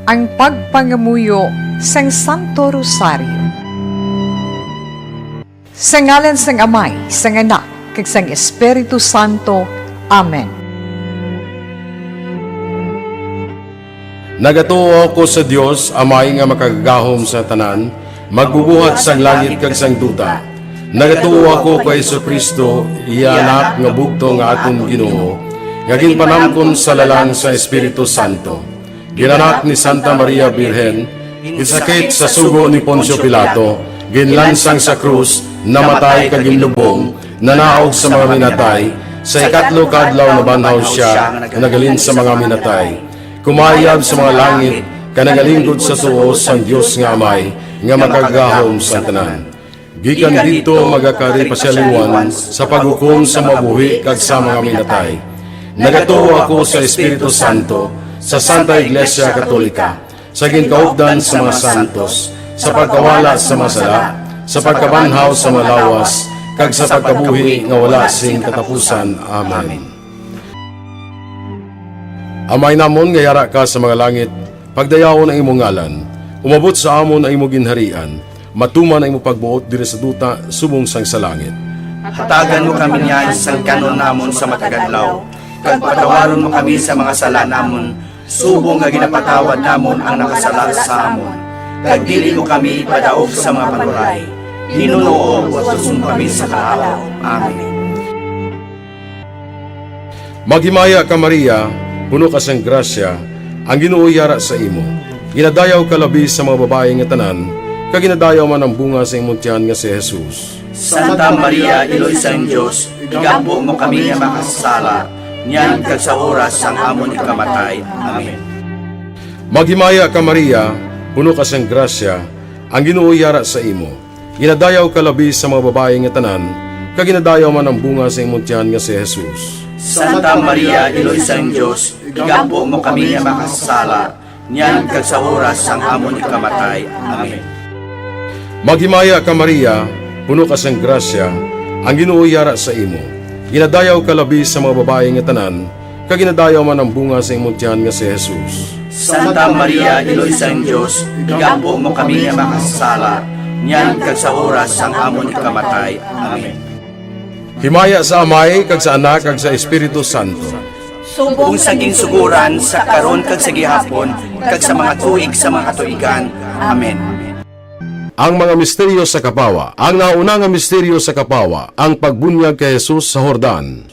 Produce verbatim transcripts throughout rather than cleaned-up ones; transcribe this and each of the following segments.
Ang pagpangamuyo sang Santo Rosario. Sa ngalan sang Amay, sang Anak, kag sang Espiritu Santo. Amen. Nagatuo ako sa Dios, Amay nga makagagahom sa tanan, magbubuhat sang langit kag sang duta. Nagatuo ako kay Jesu-Cristo, iya Anak nga bugtong nga aton Ginoo, nga ginpanamkon sa lalang sa Espiritu Santo. Ginanak ni Santa Maria Birhen, ginsakit sa sugo ni Poncio Pilato, ginlansang sa krus, namatay kag ginlubong, nanaog sa mga minatay, sa ikatlo ka adlaw nabanhaw sia nga naghalin sa mga minatay. Kumayab sa mga langit, kag nagalinggod sa tuo sang Dios nga Amay, nga makagagahom sa tanan. Gikan didto magakari pa sia liwat sa paghukom sa mga buhi kag sa mga minatay. Nagatuo ako sa Espiritu Santo, sa Santa Iglesia Katolika, sa ginkaupdan sa mga santos, sa pagkawala sa mga sala, sa pagkabanhaw sa mga lawas, kag sa pagkabuhi nga wala sing katapusan. Amen. Amay namon nga yara ka sa mga langit, pagdayawon ang imo ngalan. Umabot sa amon ang imo ginharian. Matuman ang imo pagbuot diri sa duta subong sang sa langit. Hatagan mo kami niyan sang kan-on namon sa matag adlaw, kag patawaron mo kami sa mga sala namon, subong nga ginapatawad namon ang nakasala sa amon. Kag dili mo kami ipadaog sa mga panuray. Ginoo, patuson mo kami sa kahawa. Amen. Maghimaya ka, Maria, puno ka sang grasya, ang Ginoo yara sa imo. Ginadayaw ka labi sa mga babayi nga tanan, kag ginadayaw man ang bunga sa imong tiyan nga si Jesus. Santa Maria, Iloy sang Dios, igampo mo kami nga makasasala, niyan kag sa oras sang amon ikamatay. Amen. Maghimaya ka, Maria, puno ka sang grasya, ang Ginoo yara sa imo. Ginadayaw ka labi sa mga babayi nga tanan, kag ginadayaw man ang bunga sa imong tiyan nga si Jesus. Santa Maria, Iloy sang Dios, igampo mo kami nga makasasala, niyan kag sa oras sang amon ikamatay. Amen. Maghimaya ka, Maria, puno ka sang grasya, ang Ginoo yara sa imo. Ginadayaw ka labi sa mga babayi nga tanan, kag ginadayaw man ang bunga sa imong tiyan nga si Jesus. Santa Maria, Iloy sang Dios, igampo mo kami nga makasasala, niyan kag sa oras sang amon ikamatay. Amen. Himaya sa Amay, kag sa Anak, kag sa Espiritu Santo. Subong sa ginsugoran, sa karon, kag sa gihapon, kag sa mga tuig sa mga katuigan. Amen. Ang mga misteryo sa kapawa. Ang nauna nga misteryo sa kapawa, ang pagbunyag kay Jesus sa Jordan.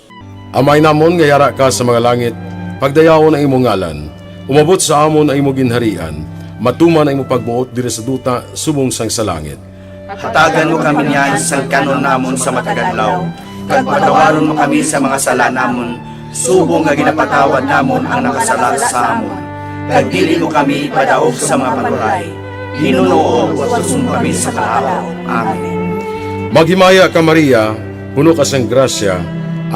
Amay namon nga yara ka sa mga langit, pagdayawon ang imo ngalan. Umabot sa amon ang imo ginharian. Matuman ang imo pagbuot diri sa duta subong sang sa langit. Hatagan mo kami niyan sang kan-on namon sa matag adlaw, kag patawaron mo kami sa mga sala namon, subong nga ginapatawad namon ang nakasala sa amon. Kag dili mo kami ipadaog sa mga panuray. Ginoo, patuson mo kami sa kahawa. Amen. Maghimaya ka, Maria, puno ka sang grasya,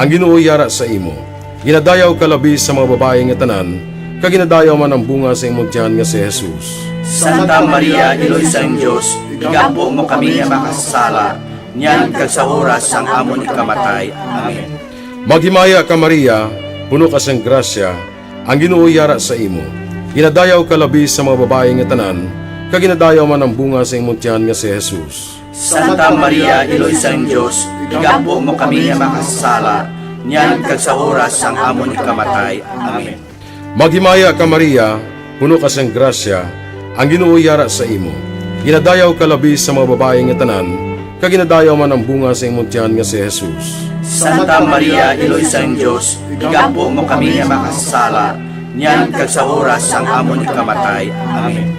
ang Ginoo yara sa imo. Ginadayaw ka labi sa mga babayi nga tanan, kag ginadayaw man ang bunga sa imong tiyan nga si Jesus. Santa Maria, Iloy sang Dios, igampo mo kami nga makasasala, niyan kag sa oras sang amon ikamatay. Amen. Maghimaya ka, Maria, puno ka sang grasya, ang Ginoo yara sa imo. Ginadayaw ka labi sa mga babayi nga tanan, kag ginadayaw man ang bunga sa imong tiyan nga si Jesus. Santa Maria, Iloy sang Dios, igampo mo kami nga makasasala, niyan kag sa oras sang amon ikamatay. Amen. Maghimaya ka, Maria, puno ka sang grasya, ang Ginoo yara sa imo. Ginadayaw ka labi sa mga babayi nga tanan, kag ginadayaw man ang bunga sa imong tiyan nga si Jesus. Santa Maria, Iloy sang Dios, igampo mo kami nga makasasala, niyan kag sa oras sang amon ikamatay. Amen.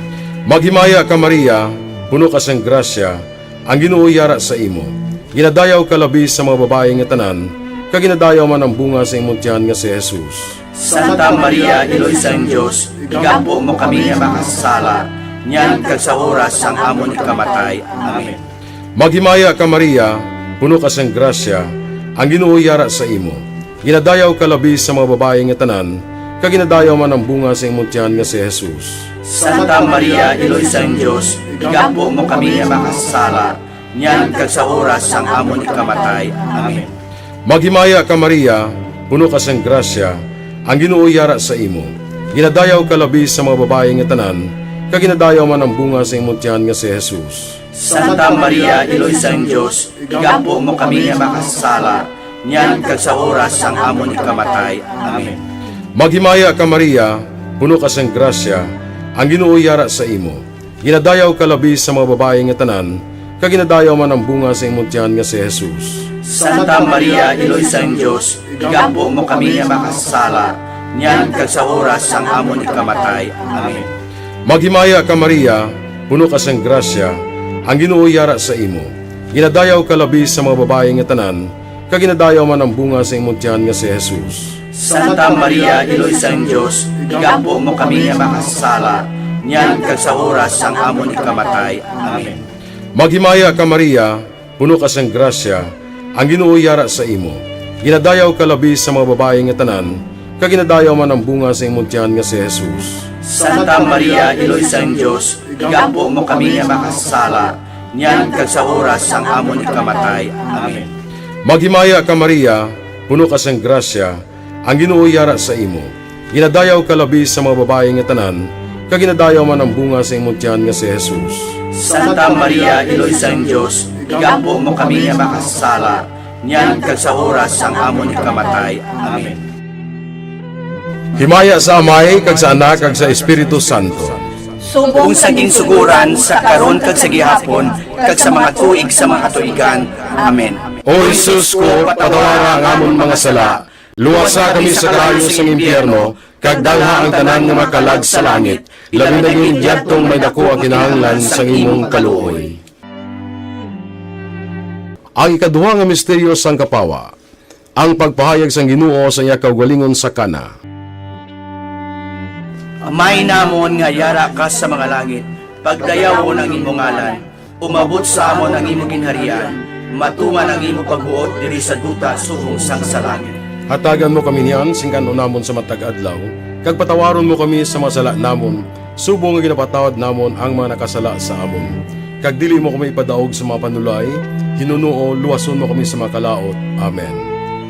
Maghimaya ka, Maria, puno ka sang grasya, ang Ginoo yara sa imo. Ginadayaw ka labi sa mga babayi nga tanan, kag ginadayaw man ang bunga sa imong tiyan nga si Jesus. Santa Maria, Iloy sang Dios, igampo mo kami nga makasasala, niyan kag sa oras sang amon ikamatay. Amen. Maghimaya ka, Maria, puno ka sang grasya, ang Ginoo yara sa imo. Ginadayaw ka labi sa mga babayi nga tanan, kag ginadayaw man ang bunga sa imong tiyan nga si Jesus. Santa Maria, Iloy sang Dios, igampo mo kami nga makasasala, niyan kag sa oras sang amon ikamatay. Amen. Maghimaya ka, Maria, puno ka sang grasya, ang Ginoo yara sa imo. Ginadayaw ka labi sa mga babayi nga tanan, kag ginadayaw man ang bunga sa imong tiyan nga si Jesus. Santa Maria, Iloy sang Dios, igampo mo kami nga makasasala, niyan kag sa oras sang amon ikamatay. Amen. Maghimaya ka, Maria, puno ka sang grasya, ang Ginoo yara sa imo. Ginadayaw ka labi sa mga babayi nga tanan, kag ginadayaw man ang bunga sa imong tiyan nga si Jesus. Santa Maria, Iloy sang Dios, igampo mo kami nga makasasala, niyan kag sa oras sang amon ikamatay. Amen. Maghimaya ka, Maria, puno ka sang grasya, ang Ginoo yara sa imo. Ginadayaw ka labi sa mga babayi nga tanan, kag ginadayaw man ang bunga sa imong tiyan nga si Jesus. Santa Maria, Iloy sang Dios, igampo mo kami nga makasasala, niyan kag sa oras sang amon ikamatay. Amen. Maghimaya ka, Maria, puno ka sang grasya, ang Ginoo yara sa imo. Ginadayaw ka labi sa mga babayi nga tanan, kag ginadayaw man ang bunga sa imong tiyan nga si Jesus. Santa Maria, Iloy sang Dios, igampo mo kami nga makasasala, niyan kag sa oras sang amon ikamatay. Amen. Maghimaya ka, Maria, puno ka sang grasya, ang Ginoo yara sa imo. Ginadayaw ka labi sa mga babayi nga tanan, kag ginadayaw man ang bunga sa imong tiyan nga si Jesus. Santa Maria, Iloy sang Dios, igampo mo kami nga makasasala, niyan kag sa oras sang amon ikamatay. Amen. Himaya sa Amay, kag sa Anak, kag sa Espiritu Santo. Subong sa ginsuguran, sa karon, kag sa gihapon, kag sa mga tuig sa mga katuigan. Amen. O Jesus ko, patawara ang amon mga sala, luwasa kami sa kalayo sang impyerno, kag dalha ang tanan nga mga kalag sa langit, labi na gid yadtong may daku ang kinahanglan sang imong kaluoy. Ang ikaduha nga misteryo sang kapawa, ang pagpahayag sang Ginoo sa iya kaugalingon sa Cana. Amay namon nga yara ka sa mga langit, pagdayawon ang imo ngalan, umabot sa amon ang imo ginharian, matuman ang imo pagbuot diri sa duta subong sang sa langit. Hatagan mo kami niyan sing kan-on namon sa matag adlaw, kag patawaron mo kami sa mga sala namon, subong nga ginapatawad namon ang mga nakasala sa amon. Kag dili mo kami ipadaog sa mga panulay, hinunoo, luwason mo kami sa mga kalaut. Amen.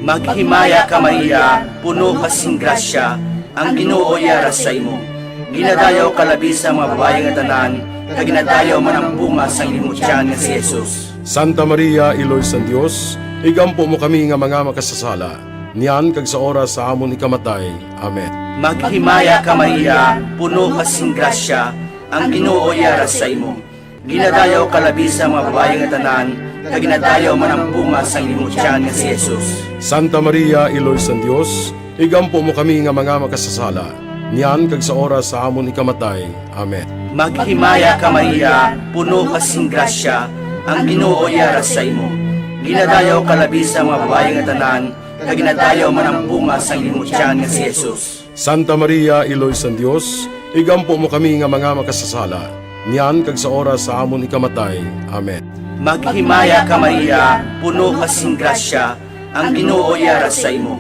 Maghimaya ka, Maria, puno ka sing grasya, ang Ginoo yara sa imo. Ginadayaw ka labi sa mga babayi nga tanan, kag ginadayaw man ang bunga sang imo tiyan nga si Jesus. Santa Maria, Iloy sang Dios, igampo mo kami nga mga makasasala, niyan kag sa oras sa amon ikamatay. Amen. Maghimaya ka, Maria, puno ka sing grasya, ang Ginoo yara sa imo. Ginadayaw ka labi sa mga babayi nga tanan, kag ginadayaw man ang bunga sang imo tiyan nga si Jesus. Santa Maria, Iloy sang Dios, igampo mo kami nga mga makasasala, niyan kag sa oras sa amon ikamatay. Amen. Maghimaya ka, Maria, puno ka sing grasya, ang Ginoo yara sa imo. Ginadayaw ka labi sa mga babayi nga tanan, kag ginadayaw man ang bunga sang imo tiyan nga si Jesus. Santa Maria, Iloy sang Dios, igampo mo kami nga mga makasasala, niyan kag sa oras sa amon ikamatay. Amen. Maghimaya ka, Maria, puno ka sing grasya, ang Ginoo yara sa imo.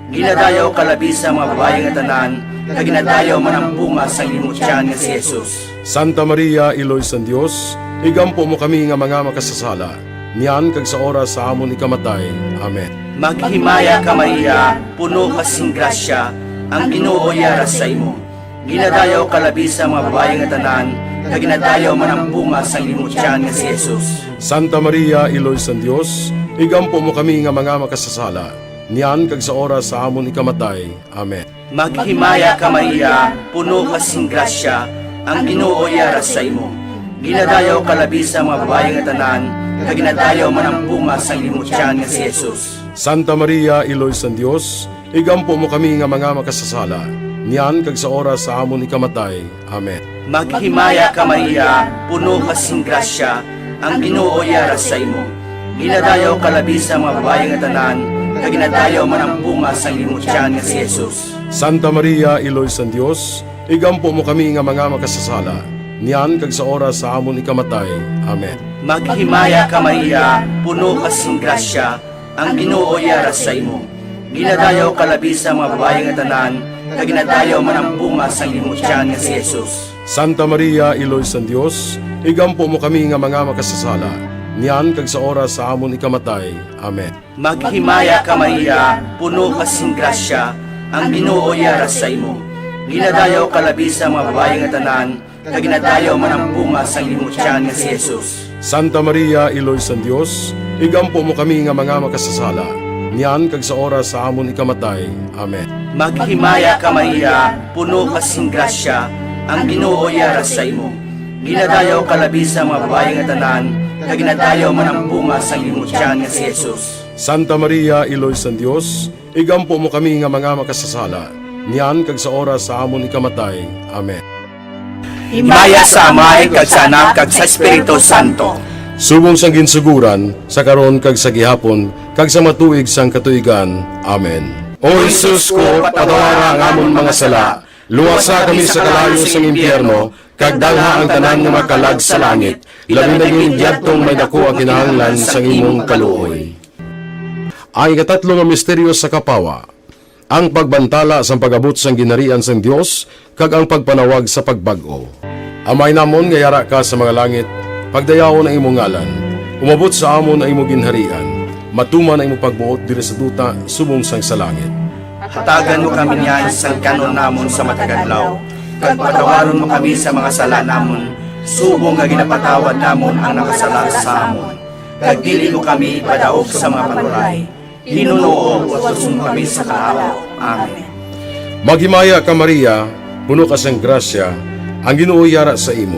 Ginadayaw ka labi sa mga babayi nga tanan, kag ginadayaw man ang bunga sang imo tiyan nga si Jesus. Santa Maria, Iloy sang Dios, igampo mo kami nga mga makasasala, niyan kag sa oras sa amon ikamatay. Amen. Maghimaya ka, Maria, puno ka sing grasya, ang Ginoo yara sa imo. Ginadayaw ka labi sa mga babayi nga tanan, kag ginadayaw man ang bunga sang imo tiyan nga si Jesus. Santa Maria, Iloy sang Dios, igampo mo kami nga mga makasasala, niyan kag sa oras sa amon ikamatay. Amen. Maghimaya ka, Maria, puno ka sing grasya, ang Ginoo yara sa imo. Ginadayaw ka labi sa mga babayi nga tanan, kag ginadayaw man ang bunga sang imo tiyan nga si Jesus. Santa Maria, Iloy sang Dios, igampo mo kami nga mga makasasala, niyan kag sa oras sa amon ikamatay. Amen. Maghimaya ka, Maria, puno ka sing grasya, ang Ginoo yara sa imo. Ginadayaw ka labi sa mga babayi nga tanan, kag ginadayaw man ang bunga sang imo tiyan nga si Jesus. Santa Maria, Iloy sang Dios, igampo mo kami nga mga makasasala, niyan kag sa oras sa amon ikamatay. Amen. Maghimaya ka, Maria, puno ka sing grasya, ang Ginoo yara sa imo. Ginadayaw ka labi sa mga babayi nga tanan, kag ginadayaw man ang bunga sang imo tiyan nga si Jesus. Santa Maria, Iloy sang Dios, igampo mo kami nga mga makasasala, niyan kag sa oras sa amon ikamatay. Amen. Maghimaya ka, Maria, puno ka sing grasya, ang Ginoo yara sa imo. Ginadayaw ka labi sa mga babayi nga tanan, kag ginadayaw man ang bunga sang imong tiyan nga si Jesus. Santa Maria, Iloy sang Dios, igampo mo kami nga mga makasasala, niyan kag sa oras sa amon ikamatay. Amen. Maghimaya ka, Maria, puno ka sing grasya, ang Ginoo yara sa imo. Ginadayaw ka labi sa mga babayi nga tanan, kag ginadayaw man ang bunga sang imong tiyan nga si Jesus. Santa Maria, Iloy sang Dios, igampo mo kami nga mga makasasala, niyan kag sa oras sa amon ikamatay. Amen. Himaya sa Amay, kag sa Anak, kag sa Espiritu Santo. Subong sang ginsugoran, sa karon kag sa gihapon, kag sa mga tuig sang katuigan. Amen. O Jesus ko, patawara ang amon mga sala, luwasa kami sa kalayo sang impyerno, kag dalha ang tanan nga makalag sa langit, labi na gid yadtong may daku ang kinahanglan sang imong kaluoy. Ang ikatatlo nga misteryo sa kapawa, ang pagbantala sang pag-abot sang ginharian sang Dios kag ang pagpanawag sa pagbag-o. Amay namon nga yara ka sa mga langit, pagdayawon ang imo ngalan. Umabot sa amon ang imo ginharian. Matuman ang imo pagbuot diri sa duta subong sang sa langit. Hatagan mo kami niyan sang kan-on namon sa matag adlaw, kag patawaron mo kami sa mga sala namon, subong nga ginapatawad namon ang nakasala sa amon. Kag dili mo kami ipadaog sa mga panuray, Ginoo, utuson mo kami sa kahawa. Amen. Maghimaya ka, Maria, puno ka sang grasya, ang Ginoo yara sa imo.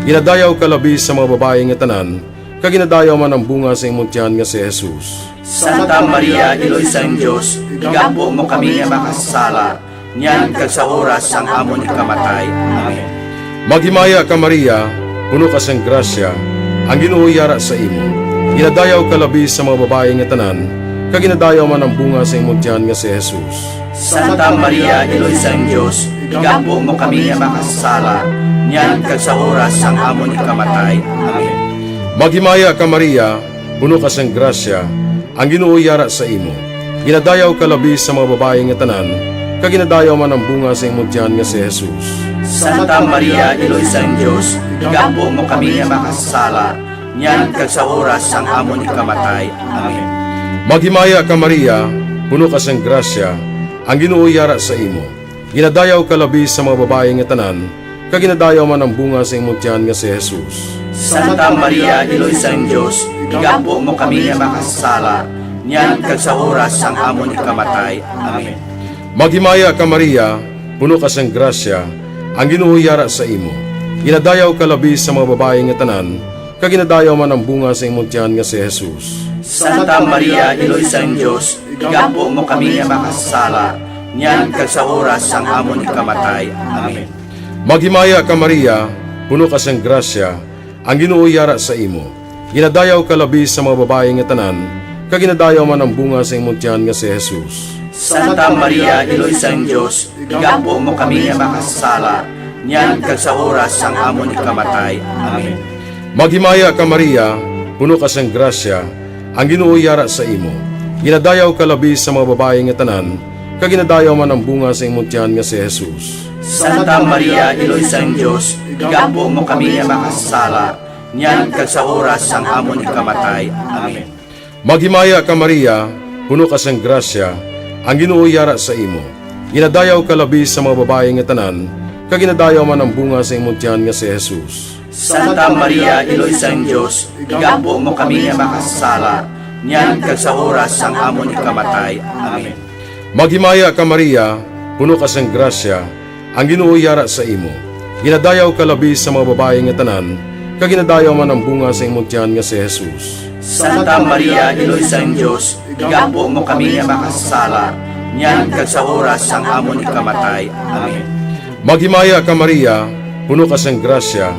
Ginadayaw ka labi sa mga babayi nga tanan, kag ginadayaw man ang bunga sa imong tiyan nga si Jesus. Santa Maria, Iloy sang Dios, igampo mo kami nga makasasala, niyan kag sa oras sang amon ikamatay. Amen. Maghimaya ka, Maria, puno ka sang grasya, ang Ginoo yara sa imo. Ginadayaw ka labi sa mga babayi nga tanan, kag ginadayaw man ang bunga sa imong tiyan nga si Jesus. Santa Maria, Iloy sang Dios, igampo mo kami nga makasasala, niyan kag sa oras sang amon ikamatay. Amen. Maghimaya ka, Maria, puno ka sang grasya, ang Ginoo yara sa imo. Ginadayaw ka labi sa mga babayi nga tanan, kag ginadayaw man ang bunga sa imong tiyan nga si Jesus. Santa Maria, Iloy sang Dios, igampo mo kami nga makasasala, niyan kag sa oras sang amon ikamatay. Amen. Maghimaya ka, Maria, puno ka sang grasya, ang Ginoo yara sa imo. Ginadayaw ka labi sa mga babayi nga tanan, kag ginadayaw man ang bunga sa imong tiyan nga si Jesus. Santa Maria, Iloy sang Dios, igampo mo kami nga makasasala, niyan kag sa oras sang amon ikamatay. Amen. Maghimaya ka, Maria, puno ka sang grasya, ang Ginoo yara sa imo. Ginadayaw ka labi sa mga babayi nga tanan, kag ginadayaw man ang bunga sa imong tiyan nga si Jesus. Santa Maria, Iloy sang Dios, igampo mo kami nga makasasala, niyan kag sa oras sang amon ikamatay. Amen. Maghimaya ka, Maria, puno ka sang grasya, ang Ginoo yara sa imo. Ginadayaw ka labi sa mga babayi nga tanan, kag ginadayaw man ang bunga sa imong tiyan nga si Jesus. Santa Maria, Iloy sang Dios, igampo mo kami nga makasasala, niyan kag sa oras sang amon ikamatay. Amen. Maghimaya ka, Maria, puno ka sang grasya, ang Ginoo yara sa imo. Ginadayaw ka labi sa mga babayi nga tanan, kag ginadayaw man ang bunga sa imong tiyan nga si Jesus. Santa Maria, Iloy sang Dios, igampo mo kami nga makasasala, niyan kag sa oras sang amon ikamatay. Amen. Maghimaya ka, Maria, puno ka sang grasya, ang Ginoo yara sa imo. Ginadayaw ka labi sa mga babayi nga tanan, kag ginadayaw man ang bunga sa imong tiyan nga si Jesus. Santa Maria, Iloy sang Dios, igampo mo kami nga makasasala, niyan kag sa oras sang amon ikamatay. Amen. Maghimaya ka, Maria, puno ka sang grasya, ang Ginoo yara sa imo. Ginadayaw ka labi sa mga babayi nga tanan, kag ginadayaw man ang bunga sa imong tiyan nga si Jesus. Santa Maria, Iloy sang Dios, igampo mo kami nga makasasala, niyan kag sa oras sang amon ikamatay. Amen. Maghimaya ka, Maria, puno ka sang grasya,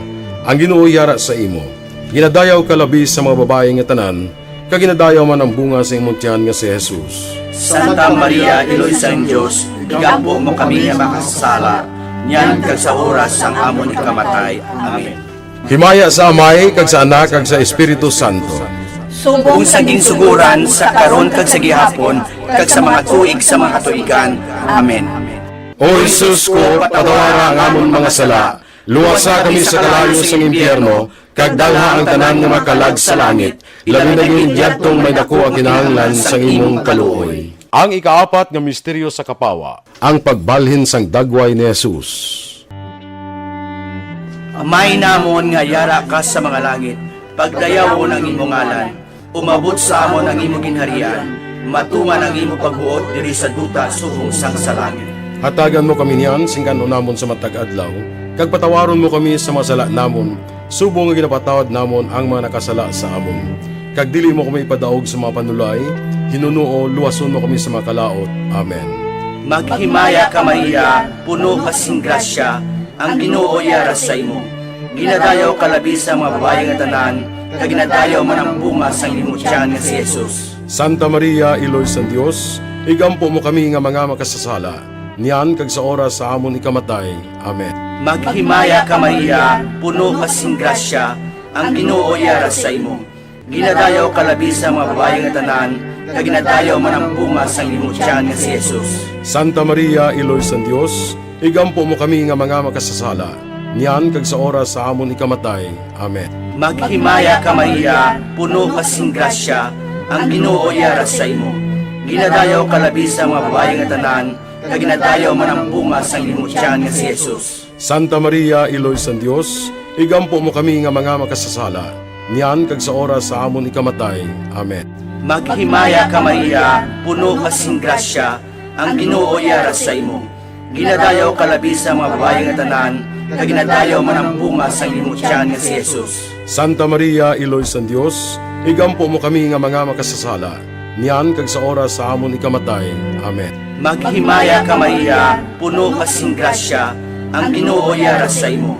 ang Ginoo yara sa imo. Ginadayaw ka labi sa mga babayi nga tanan, kag ginadayaw man ang bunga sa imong tiyan nga si Jesus. Santa Maria, Iloy sang Dios, igampo mo kami nga makasasala, niyan kag sa oras sang amon ikamatay. Amen. Himaya sa Amay, kag sa Anak, kag sa Espiritu Santo. Subong sa ginsugoran, sa karon, kag sa gihapon, kag sa mga tuig sa mga katuigan. Amen. O Jesus ko, patawara ang amon mga sala, luwasa kami sa kalayo sang impyerno, kag dalha ang tanan nga makalag sa langit, labi na gid yadtong may daku ang kinahanglan sang imong kaluoy. Ang ikaapat nga misteryo sa kapawa, ang pagbalhin sang dagway ni Jesus. Amay namon nga yara ka sa mga langit, pagdayawon ang imo ngalan, umabot sa amon ang imo ginharian, matuman ang imo pagbuot diri sa duta subong sang sa langit. Hatagan mo kami niyan sing kan-on namon sa matag adlaw, kag patawaron mo kami sa mga sala namon, subong nga ginapatawad namon ang mga nakasala sa amon. Kag dili mo kami ipadaog sa mga panulay, hinunoo, luwason mo kami sa mga kalaut. Amen. Maghimaya ka, Maria, puno ka sing grasya, ang Ginoo yara sa imo. Ginadayaw ka labi sa mga babayi nga tanan, kag ginadayaw man ang bunga sang imo tiyan nga si Jesus. Santa Maria, Iloy sang Dios, igampo mo kami nga mga makasasala, niyan kag sa oras sa amon ikamatay. Amen. Maghimaya ka, Maria, puno ka sing grasya, ang Ginoo yara sa imo. Ginadayaw ka labi sa mga babayi nga tanan, kag ginadayaw man ang bunga sang imo tiyan nga si Jesus. Santa Maria, Iloy sang Dios, igampo mo kami nga mga makasasala, niyan kag sa oras sa amon ikamatay. Amen. Maghimaya ka, Maria, puno ka sing grasya, ang Ginoo yara sa imo. Ginadayaw ka labi sa mga babayi nga tanan, kag ginadayaw man ang bunga sang imo tiyan nga si Jesus. Santa Maria, Iloy sang Dios, igampo mo kami nga mga makasasala, niyan kag sa oras sa amon ikamatay. Amen. Maghimaya ka, Maria, puno ka sing grasya, ang Ginoo yara sa imo. Ginadayaw ka labi sa mga babayi nga tanan, kag ginadayaw man ang bunga sang imo tiyan nga si Jesus. Santa Maria, Iloy sang Dios, igampo mo kami nga mga makasasala, niyan kag sa oras sa amon ikamatay. Amen. Maghimaya ka, Maria, puno ka sing grasya, ang Ginoo yara sa imo.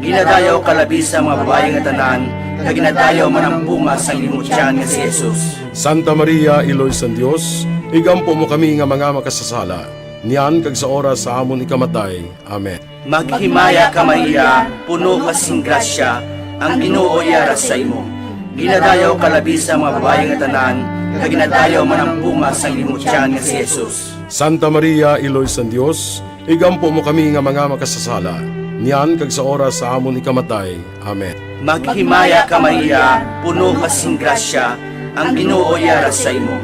Ginadayaw ka labi sa mga babayi nga tanan, kag ginadayaw man ang bunga sang imo tiyan nga si Jesus. Santa Maria, Iloy sang Dios, igampo mo kami nga mga makasasala, niyan kag sa oras sa amon ikamatay. Amen. Maghimaya ka, Maria, puno ka sing grasya, ang Ginoo yara sa imo. Ginadayaw ka labi sa mga babayi nga tanan, kag ginadayaw man ang bunga sang imo tiyan nga si Jesus. Santa Maria, Iloy sang Dios, igampo mo kami nga mga makasasala, niyan kag sa oras sa amon ikamatay. Amen. Maghimaya ka, Maria, puno ka sing grasya, ang Ginoo yara sa imo.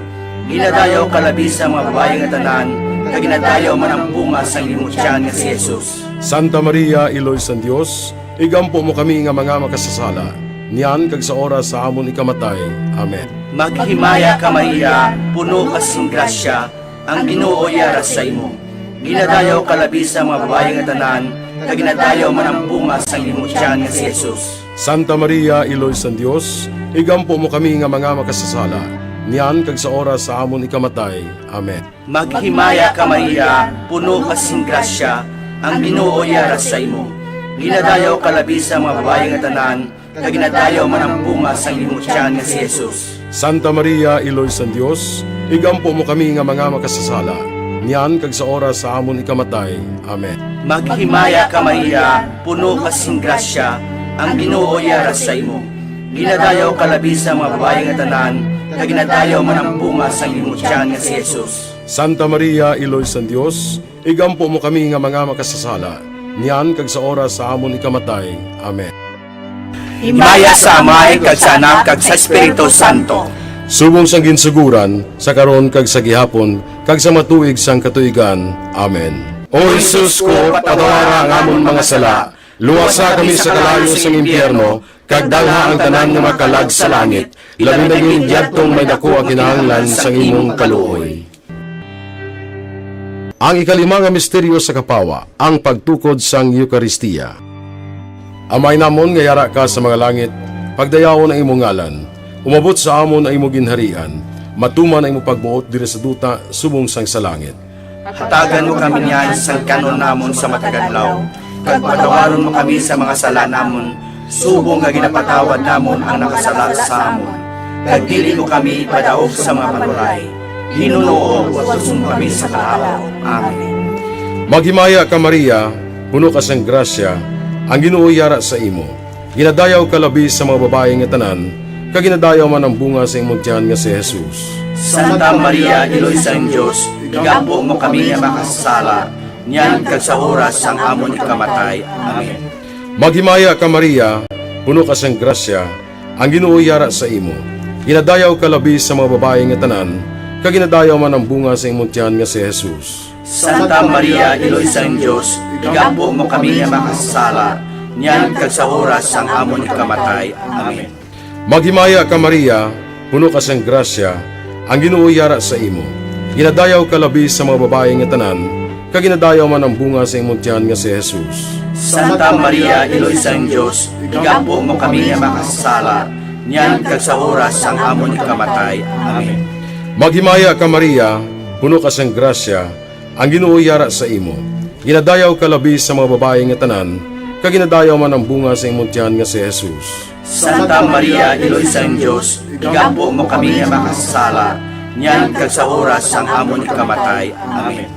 Ginadayaw ka labi sa mga babayi nga tanan, kag ginadayaw man ang bunga sang imo tiyan nga si Jesus. Santa Maria, Iloy sang Dios, igampo mo kami nga mga makasasala, niyan kag sa oras sa amon ikamatay. Amen. Maghimaya ka, Maria, puno ka sing grasya, ang Ginoo yara sa imo. Ginadayaw ka labi sa mga babayi nga tanan, kag ginadayaw man ang bunga sang imo tiyan nga si Jesus. Santa Maria, Iloy sang Dios, igampo mo kami nga mga makasasala, niyan kag sa oras sa amon ikamatay. Amen. Maghimaya ka, Maria, puno ka sing grasya, ang Ginoo yara sa imo. Ginadayaw ka labi sa mga babayi nga tanan, kag ginadayaw man ang bunga sang imo tiyan nga si Jesus. Santa Maria, Iloy sang Dios, igampo mo kami nga mga makasasala, niyan kag sa oras sa amon ikamatay. Amen. Maghimaya ka, Maria, puno ka sing grasya, ang Ginoo yara sa imo. Ginadayaw ka labi sa mga babayi nga tanan, kag ginadayaw man ang bunga sang imo tiyan nga si Jesus. Santa Maria, Iloy sang Dios, igampo mo kami nga mga makasasala, niyan kag sa oras sa amon ikamatay. Amen. Himaya sa Amay, kag sa Anak, kag sa Espiritu Santo. Subong sang ginsuguran, sa karon, kag sa gihapon, kag sa mga tuig sang katuigan. Amen. O Jesus ko, patawara ang amon mga sala, luwasa kami sa kalayo sang impyerno, kag dalha ang tanan nga mga kalag sa langit, labi na gid yadtong may daku ang kinahanglan sang imong kaluoy. Ang ikalima nga misteryo sa kapawa, ang pagtukod sang Eukaristia. Amay namon nga yara ka sa mga langit, pagdayawon ang imo ngalan, umabot sa amon ang imo ginharian, matuman ang imo pagbuot diri sa duta subong sang sa langit. Hatagan mo kami niyan sang kan-on namon sa matag adlaw, kag patawaron mo kami sa mga sala namon, subong nga ginapatawad namon ang nakasala sa amon. Kag dili mo kami ipadaog sa mga panulay, hinunoo, luwason mo kami sa kalaut. Amen. Maghimaya ka, Maria, puno ka sang grasya, ang Ginoo yara sa imo. Ginadayaw ka labi sa mga babayi nga tanan, kag ginadayaw man ang bunga sa imong tiyan nga si Jesus. Santa Maria, Iloy sang Dios, igampo mo kami nga makasasala, niyan kag sa oras sang amon ikamatay. Amen. Maghimaya ka, Maria, puno ka sang grasya, ang Ginoo yara sa imo. Ginadayaw ka labi sa mga babayi nga tanan, kag ginadayaw man ang bunga sa imong tiyan nga si Jesus. Santa Maria, Iloy sang Dios, igampo mo kami nga makasasala, niyan kag sa oras sang amon ikamatay. Amen. Maghimaya ka, Maria, puno ka sang grasya, ang Ginoo yara sa imo. Ginadayaw ka labi sa mga babayi nga tanan, kag ginadayaw man ang bunga sa imong tiyan nga si Jesus. Santa Maria, Iloy sang Dios, igampo mo kami nga makasasala, niyan kag sa oras sang amon ikamatay. Amen. Maghimaya ka, Maria, puno ka sang grasya, ang Ginoo yara sa imo. Ginadayaw ka labi sa mga babayi nga tanan, kag ginadayaw man ang bunga sa imong tiyan nga si Jesus. Santa Maria, Iloy sang Dios, igampo mo kami nga makasasala, niyan kag sa oras sang amon ikamatay. Amen.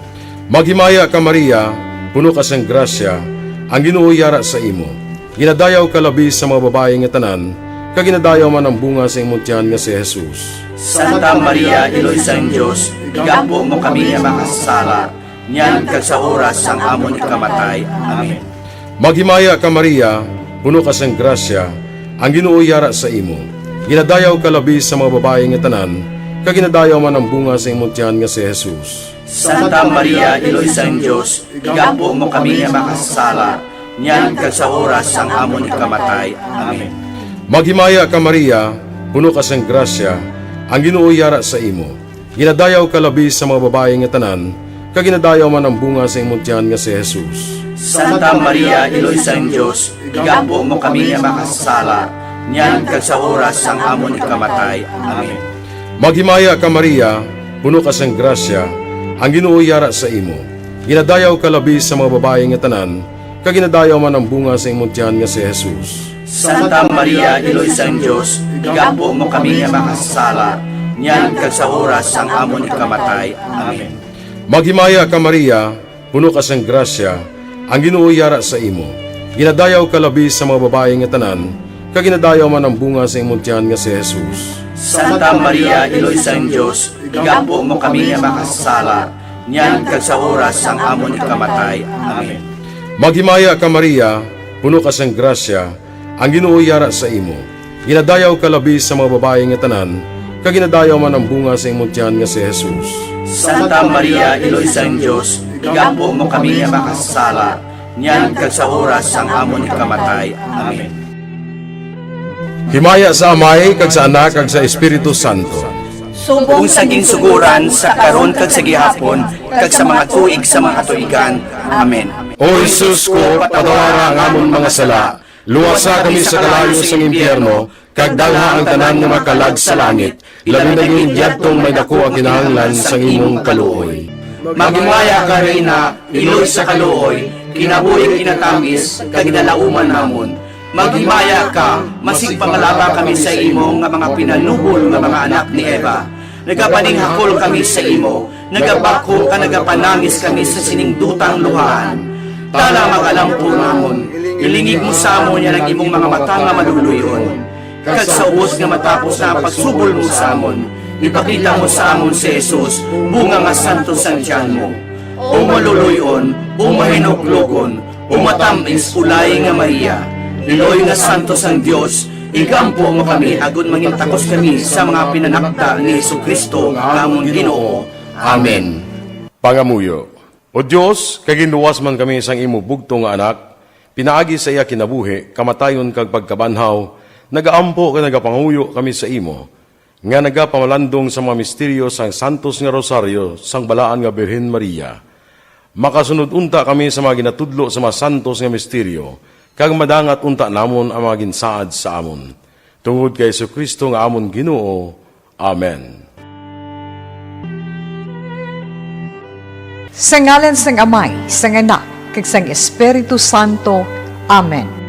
Maghimaya ka, Maria, puno ka sang grasya, ang Ginoo yara sa imo. Ginadayaw ka labi sa mga babayi nga tanan, kag ginadayaw man ang bunga sa imong tiyan nga si Jesus. Santa Maria, Iloy sang Dios, igampo mo kami nga makasasala, niyan kag sa oras sang amon ikamatay. Amen. Maghimaya ka, Maria, puno ka sang grasya, ang Ginoo yara sa imo. Ginadayaw ka labi sa mga babayi nga tanan, kag ginadayaw man ang bunga sa imong tiyan nga si Jesus. Santa Maria, Iloy sang Dios, igampo mo kami nga makasasala, niyan kag sa oras sang amon ikamatay. Amen. Maghimaya ka, Maria, puno ka sang grasya, ang Ginoo yara sa imo. Ginadayaw ka labi sa mga babayi nga tanan, kag ginadayaw man ang bunga sa imong tiyan nga si Jesus. Santa Maria, Iloy sang Dios, igampo mo kami nga makasasala, niyan kag sa oras sang amon ikamatay. Amen. Maghimaya ka, Maria, puno ka sang grasya, ang Ginoo yara sa imo. Ginadayaw ka labi sa mga babayi nga tanan, kag ginadayaw man ang bunga sa imong tiyan nga si Jesus. Santa Maria, Iloy sang Dios, igampo mo kami nga makasasala, niyan kag sa oras sang amon ikamatay. Amen. Maghimaya ka, Maria, puno ka sang grasya, ang Ginoo yara sa imo. Ginadayaw ka labi sa mga babayi nga tanan, kag ginadayaw man ang bunga sa imong tiyan nga si Jesus. Santa Maria, Iloy sang Dios, igampo mo kami nga makasasala, niyan kag sa oras sang amon ikamatay. Amen. Maghimaya ka, Maria, puno ka sang grasya, ang Ginoo yara sa imo. Ginadayaw ka labi sa mga babayi nga tanan, kag ginadayaw man ang bunga sa imong tiyan nga si Jesus. Santa Maria, Iloy sang Dios, igampo mo kami nga makasasala, niyan kag sa oras sang amon ikamatay. Amen. Himaya sa Amay, kag sa Anak, kag sa Espiritu Santo. Subong sa ginsugoran, sa karon, kag sa gihapon, kag sa mga tuig sa mga tuigan. Amen. O Jesus ko, patawara ang amon mga sala, luwasa kami sa kalayo sang impyerno, kag dalha ang tanan nga makalag sa langit, labi na gid yadtong may daku ang kinahanglan sang imong kaluoy. Maghimaya ka, Reyna, iloy sa kaluoy, kinabuhi kinatamis, kag ginalauman namon. Maghimaya ka, masigpangalaba kami sa imo nga mga pinanubol nga mga anak ni Eva. Nagapaninghakol kami sa imo, nagabakho ka, nagapanangis kami sa sining dutang luhaan. Tala, mag-alampo namon, ilingig mo sa amon yan ang imong mga mata nga maluluy-on. Kag sa ubos nga matapos na ang pagsubol mo sa amon, ipakita mo sa amon si Jesus, bunga nga santo sang tiyan mo. O maluluy-on, o mahinuklogon, o matamis, ulay nga Maria, iloy nga santo sang Dios, igampo mo kami agod mangin takos kami sa mga pinanakda ni Jesu-Cristo nga amon Ginoo. Amen. Pangamuyo. O Dios, kay ginluwas man kami sang imo bugtong nga Anak, pinaagi sa iya kinabuhi, kamatayon, kag pagkabanhaw, nagaampo kag nagapangamuyo kami sa imo, nga nagapamalandong sa mga misteryo sang santos nga rosaryo sang balaan nga Birhen Maria. Makasunod unta kami sa mga ginatudlo sa mga santos nga misteryo, kag madangat unta namon ang mga ginsaad sa amon. Tungod kay Jesu-Cristo nga amon Ginoo. Amen. Sa ngalan sang Amay, sang Anak, kag sang Espiritu Santo. Amen.